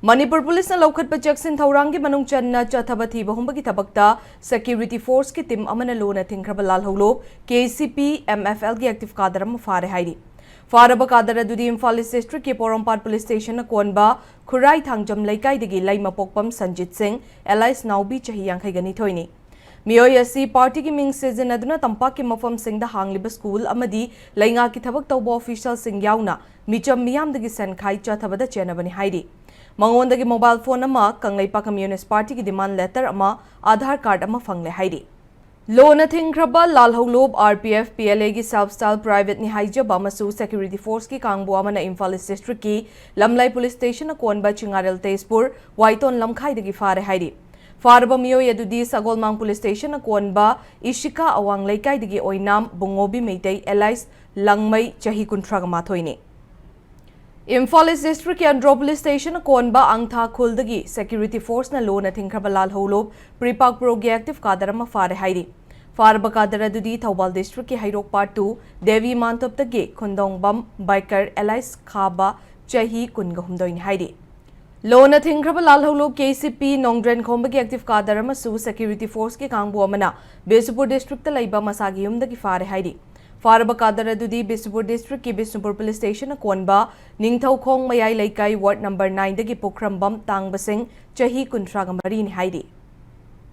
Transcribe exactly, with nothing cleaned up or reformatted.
ꯃꯅꯤꯄꯨꯔ ꯄꯨꯂꯤꯁꯅ ꯂꯧꯈꯠꯄ ꯆꯦꯛꯁꯤꯟ ꯊꯧꯔꯥꯡꯒꯤ ꯃꯅꯨꯡ ꯆꯟꯅ ꯆꯠꯊꯕ ꯊꯤꯕ ꯍꯨꯝꯕꯒꯤ ꯊꯕꯛꯇ ꯁꯦꯀ꯭ꯌꯨꯔꯤꯇꯤ ꯐꯣꯔꯁꯀꯤ ꯇꯤꯝ ꯑꯃꯅ ꯂꯨꯅ ꯊꯤꯡꯈ꯭ꯔꯕ ꯂꯥꯜꯍꯧꯂꯨꯞ K C P M F ꯑꯦꯜꯒꯤ ꯑꯦꯛꯇꯤꯚ ꯀꯥꯗꯔ ꯑꯃ ꯐꯥꯔꯦ ꯍꯥꯏꯔꯤ꯫ ꯐꯥꯔꯕ ꯀꯥꯗꯔ ꯑꯗꯨꯗꯤ ꯏꯝꯐꯥꯜ ꯏꯁ ꯗꯤꯁꯇ꯭ꯔꯤꯛꯀꯤ ꯄꯣꯔꯣꯝꯄꯥꯠ ꯄꯨꯂꯤꯁ ꯁ꯭ꯇꯦꯁꯟꯅ ꯀꯣꯟꯕ ꯈꯨꯔꯥꯏ ꯊꯥꯡꯖꯝ ꯂꯩꯀꯥꯏꯗꯒꯤ ꯂꯩꯃꯄꯣꯛꯄꯝ ꯁꯟꯖꯤꯠ ꯁꯤꯡ, ꯑꯦꯂꯥꯏꯁ ꯅꯥꯎꯕꯤ, ꯆꯍꯤ ꯌꯥꯡꯈꯩꯒ ꯅꯤꯊꯣꯏꯅꯤ꯫ ꯃꯤꯑꯣꯏ ꯑꯁꯤ ꯄꯥꯔꯇꯤꯒꯤ ꯃꯤꯡ ꯁꯤꯖꯤꯟꯅꯗꯨꯅ ꯇꯝꯄꯥꯛꯀꯤ ꯃꯐꯝꯁꯤꯡꯗ ꯍꯥꯡꯂꯤꯕ ꯁ꯭ꯀꯨꯜ ꯑꯃꯗꯤ ꯂꯩꯉꯥꯛꯀꯤ ꯊꯕꯛ ꯇꯧꯕ ꯑꯣꯐꯤꯁꯤꯌꯦꯜꯁꯤꯡ ꯌꯥꯎꯅ ꯃꯤꯆꯝ ꯃꯤꯌꯥꯝꯗꯒꯤ ꯁꯦꯟꯈꯥꯏ ꯆꯠꯊꯕꯗ ꯆꯦꯟꯅꯕꯅꯤ ꯍꯥꯏꯔꯤ꯫ ꯃꯉꯣꯟꯗꯒꯤ ꯃꯣꯕꯥꯏꯜ ꯐꯣꯟ ꯑꯃ, ꯀꯪꯂꯩꯄꯥꯛ ꯀꯝꯌꯨꯅꯤꯁ꯭ꯠ ꯄꯥꯔꯇꯤꯒꯤ ꯗꯤꯃꯥꯟꯗ ꯂꯦꯇꯔ ꯑꯃ, ꯑꯥꯙꯥꯔ ꯀꯥꯔꯗ ꯑꯃ ꯐꯪꯂꯦ ꯍꯥꯏꯔꯤ꯫ ꯂꯣꯟꯅ ꯊꯤꯡꯈ꯭ꯔꯕ ꯂꯥꯜꯍꯧꯂꯨꯞ R P F, P L ꯑꯦꯒꯤ ꯁꯦꯜꯐ ꯁ꯭ꯇꯥꯏꯜ ꯄ꯭ꯔꯥꯏꯚꯦꯠꯅꯤ ꯍꯥꯏꯖꯕ ꯑꯃꯁꯨ ꯁꯦꯀ꯭ꯌꯨꯔꯤꯇꯤ ꯐꯣꯔꯁꯀꯤ ꯀꯥꯡꯕꯨ ꯑꯃꯅ ꯏꯝꯐꯥꯜ ꯏꯁ ꯗꯤꯁꯇ꯭ꯔꯤꯛꯀꯤ ꯂꯝꯂꯥꯏ ꯄꯨꯂꯤꯁ ꯁ꯭ꯇꯦꯁꯟꯅ ꯀꯣꯟꯕ ꯆꯤꯡꯉꯥꯔꯦꯜ ꯇꯦꯖꯄꯨꯔ ꯋꯥꯏꯇꯣꯟ ꯂꯝꯈꯥꯏꯗꯒꯤ ꯐꯥꯔꯦ ꯍꯥꯏꯔꯤ꯫ ꯐꯥꯔꯕ ꯃꯤꯑꯣꯏ ꯑꯗꯨꯗꯤ ꯁꯒꯣꯜꯃꯥꯡ ꯄꯨꯂꯤꯁ ꯁ꯭ꯇꯦꯁꯟꯅ ꯀꯣꯟꯕ ꯏꯁꯤꯀꯥ ꯑꯋꯥꯡ ꯂꯩꯀꯥꯏꯗꯒꯤ ꯑꯣꯏꯅꯥꯝ ꯕꯨꯡꯉꯣꯕꯤ ꯃꯩꯇꯩ ꯑꯦꯂꯥꯏꯁ ꯂꯪꯃꯩ, ꯆꯍꯤ ꯀꯨꯟꯊ꯭ꯔꯥꯒ ꯃꯥꯊꯣꯏꯅꯤ꯫ ꯏꯝꯐꯥꯜ ꯏꯁ ꯗꯤꯁꯇ꯭ꯔꯤꯛꯀꯤ ꯑꯟꯗ꯭ꯔꯣ ꯄꯨꯂꯤꯁ ꯁ꯭ꯇꯦꯁꯟꯅ ꯀꯣꯟꯕ ꯑꯪꯊꯥ ꯈꯨꯜꯗꯒꯤ ꯁꯦꯀ꯭ꯌꯨꯔꯤꯇꯤ ꯐꯣꯔꯁꯅ ꯂꯣꯟꯅ ꯊꯤꯡꯈ꯭ꯔꯕ ꯂꯥꯜꯍꯧꯂꯨꯞ ꯄ꯭ꯔꯤꯄꯥꯛ ꯄ꯭ꯔꯣꯒꯤ ꯑꯦꯛꯇꯤꯚ ꯀꯥꯗꯔ ꯑꯃ ꯐꯥꯔꯦ ꯍꯥꯏꯔꯤ꯫ ꯐꯥꯔꯕ ꯀꯥꯗꯔ ꯑꯗꯨꯗꯤ ꯊꯧꯕꯥꯜ ꯗꯤꯁꯇ꯭ꯔꯤꯛꯀꯤ ꯍꯩꯔꯣꯛ ꯄꯥꯔꯠ ꯇꯨ ꯗꯦꯕꯤ ꯃꯥꯟꯇꯣꯞꯇꯒꯤ ꯈꯨꯟꯗꯣꯡꯕꯝ ꯕꯥꯏꯀꯔ ꯑꯦꯂꯥꯏꯁ ꯈꯥꯕ, ꯆꯍꯤ ꯀꯨꯟꯒ ꯍꯨꯝꯗꯣꯏꯅꯤ ꯍꯥꯏꯔꯤ꯫ ꯂꯣꯟꯅ ꯊꯤꯡꯈ꯭ꯔꯕ ꯂꯥꯜꯍꯧꯂꯨꯞ ꯀꯦ ꯁꯤ ꯄꯤ ꯅꯣꯡꯗ꯭ꯔꯦꯟ ꯈꯣꯝꯕꯒꯤ ꯑꯦꯛꯇꯤꯚ ꯀꯥꯗꯔ ꯑꯃꯁꯨ ꯁꯦꯀ꯭ꯌꯨꯔꯤꯇꯤ ꯐꯣꯔꯁꯀꯤ ꯀꯥꯡꯕꯨ ꯑꯃꯅ ꯕꯤꯁꯅꯨꯄꯨꯔ ꯗꯤꯁꯇ꯭ꯔꯤꯛꯇ ꯂꯩꯕ ꯃꯁꯥꯒꯤ ꯌꯨꯝꯗꯒꯤ ꯐꯥꯔꯦ ꯍꯥꯏꯔꯤ꯫ ꯐꯥꯔꯕ ꯀꯥꯗꯔ ꯑꯗꯨꯗꯤ ꯕꯤꯁꯅꯨꯄꯨꯔ ꯗꯤꯁꯇ꯭ꯔꯤꯛꯀꯤ ꯕꯤꯁꯅꯨꯄꯨꯔ ꯄꯨꯂꯤꯁ ꯁ꯭ꯇꯦꯁꯟꯅ ꯀꯣꯟꯕ ꯅꯤꯡꯊꯧꯈꯣꯡ ꯃꯌꯥꯏ ꯂꯩꯀꯥꯏ ꯋꯥꯔꯗ ꯅꯝꯕꯔ ꯅꯥꯏꯟꯗꯒꯤ ꯄꯨꯈ꯭ꯔꯝꯕꯝ ꯇꯥꯡꯕꯁꯤꯡ, ꯆꯍꯤ ꯀꯨꯟꯊ꯭ꯔꯥꯒ ꯃꯔꯤꯅꯤ ꯍꯥꯏꯔꯤ꯫